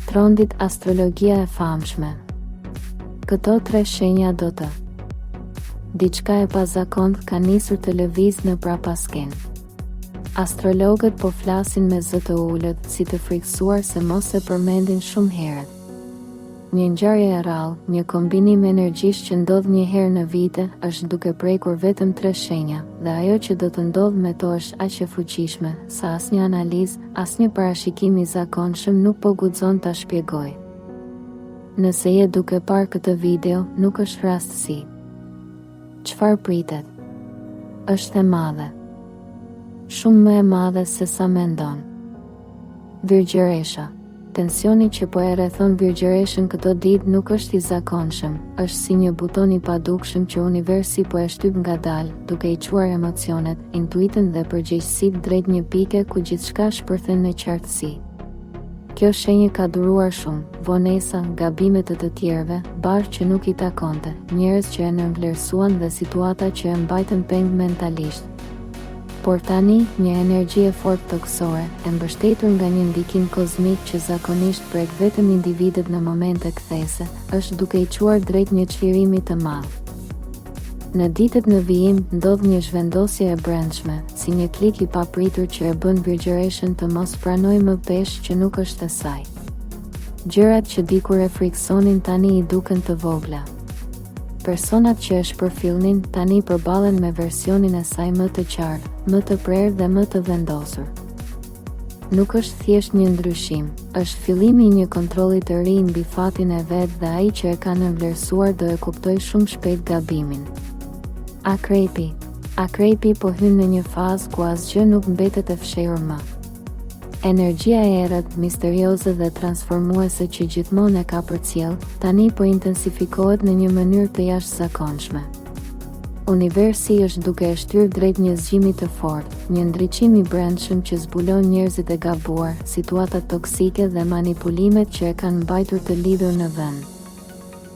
Trondit astrologia e famshme. Këto tre shenja do të Diçka e pazakontë ka nisur të lëvizë në prapaskenë. Astrologët po flasin me zë të ulët, si të frikësuar se mos e përmendin shumë herët. Një ngjarje e rrallë, një kombinim energjish që ndodh një herë në vite, është duke prekur vetëm tre shenja, dhe ajo që do të ndodhë me to është aq e fuqishme, sa asnjë analizë, asnjë parashikim i zakonshëm nuk po guxon ta shpjegojë. Nëse je duke parë këtë video, nuk është rastësi. Çfarë pritet? Është e madhe. Shumë më e madhe se sa mendon. Virgjëresha. Tensioni që po e rrethon Virgjëreshën këto ditë nuk është i zakonshëm, është si një buton i padukshëm që universi po e shtyp ngadalë, duke i çuar emocionet, intuitën dhe përgjegjësitë drejt një pike ku gjithçka shpërthen në qartësi. Kjo shenjë ka duruar shumë, vonesa, gabime të të tjerëve, barrë që nuk i takonte, njerëz që e nënvlerësuan dhe situata që e mbajtën peng mentalisht. Por tani, një energji e fortë tokësore, e mbështetur nga një ndikim kozmik që zakonisht prek vetëm individët në momente kthese, është duke i çuar drejt një çlirimi të madh. Në ditët në vijim, ndodh një zhvendosje e brendshme, si një klik i papritur që e bën virgjëreshën të mos pranojë më peshë që nuk është e saj. Gjërat që dikur e frikësonin tani i duken të vogla. Personat që e shpërfillnin, tani përballen me versionin e saj më të qartë, më të prerë dhe më të vendosur. Nuk është thjesht një ndryshim, është fillimi i një kontrolli të ri mbi fatin e vet dhe ai që e ka nënvlerësuar do e kuptojë shumë shpejt gabimin. Akrepi Akrepi po hyn në një fazë ku asgjë nuk mbetet e fshehur më. Energjia e errët, misterioze dhe transformuese që gjithmonë e ka përcjellë, tani po intensifikohet në një mënyrë të jashtëzakonshme. Universi është duke e shtyrë drejt një zgjimi të fortë, një ndriçim i brendshëm që zbulon njerëzit e gabuar, situatat toksike dhe manipulimet që e kanë mbajtur të lidhur në vend.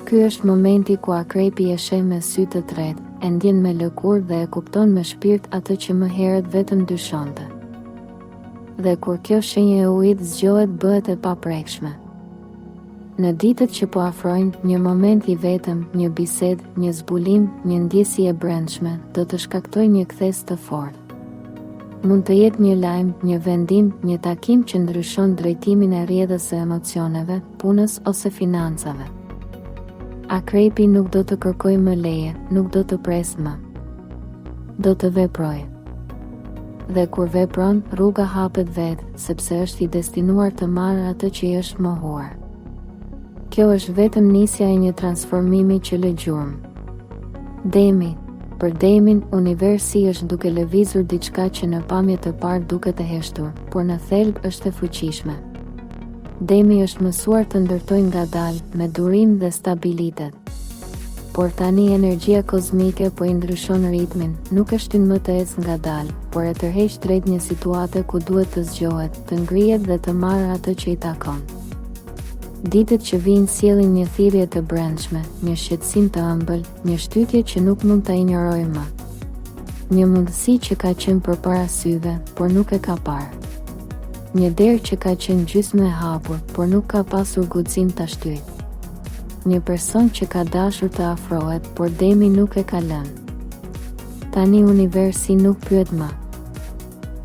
Ky është momenti ku akrepi e sheh me sy të tretë, e ndjen me lëkurë dhe e kupton me shpirt atë që më herët vetëm dyshonte. Dhe kur kjo shenjë e ujit zgjohet bëhet e paprekshme. Në ditët që po afrojnë, një moment i vetëm, një bisedë, një zbulim, një ndjesi e brendshme, do të shkaktojë një kthesë të fortë. Mund të jetë një lajm, një vendim, një takim që ndryshon drejtimin e rrjedhës së emocioneve, punës ose financave. Akrepi nuk do të kërkojë më leje, nuk do të presë më. Do të veprojë. Dhe kur vepron, rruga hapet vetë, sepse është i destinuar të marrë atë që i është mohuar. Kjo është vetëm nisja e një transformimi që lë gjurmë. Demi Për Demin, universi është duke lëvizur diçka që në pamje të parë duket e heshtur, por në thelb është e fuqishme. Demi është mësuar të ndërtojë ngadalë, me durim dhe stabilitet. Por tani energjia kozmike po i ndryshon ritmin, nuk e shtyn më të ecë ngadalë, por e tërheq drejt një situate ku duhet të zgjohet, të ngrihet dhe të marrë atë që i takon. Ditët që vijnë sjellin një thirrje të brendshme, një shqetësim të ëmbël, një shtytje që nuk mund ta injorojë më. Një mundësi që ka qenë përpara syve, por nuk e ka parë. Një derë që ka qenë gjysmë e hapur, por nuk ka pasur guxim ta shtyjë. Një person që ka dashur të afrohet, por Demi nuk e ka lënë. Tani universi nuk pyet më.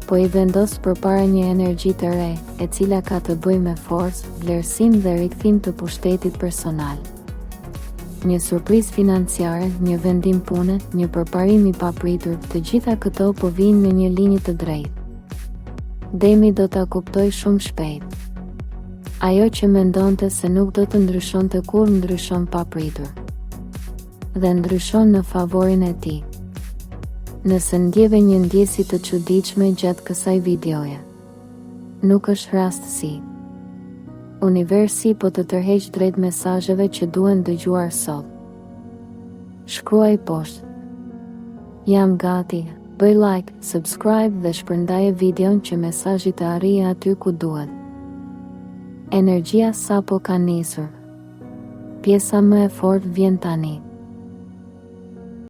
Po i vendos përpara një energji të re, e cila ka të bëjë me forcë, vlerësim dhe rikthim të pushtetit personal. Një surprizë financiare, një vendim pune, një përparim i papritur, të gjitha këto po vijnë në një linjë të drejtë. Demi do ta kuptojë shumë shpejt. Ajo që mendonte se nuk do të ndryshonte kurrë ndryshon papritur. Dhe ndryshon në favorin e tij. Nëse ndjeve një ndjesi të çuditshme gjatë kësaj videoje, nuk është rastësi. Universi po të tërheq drejt mesazheve që duhen dëgjuar sot. Shkruaj poshtë. Jam gati. Bëj like, subscribe dhe shpërndaje videon që mesazhi të arrijë aty ku duhet. Energjia sapo ka nisur. Pjesa më e fortë vjen tani.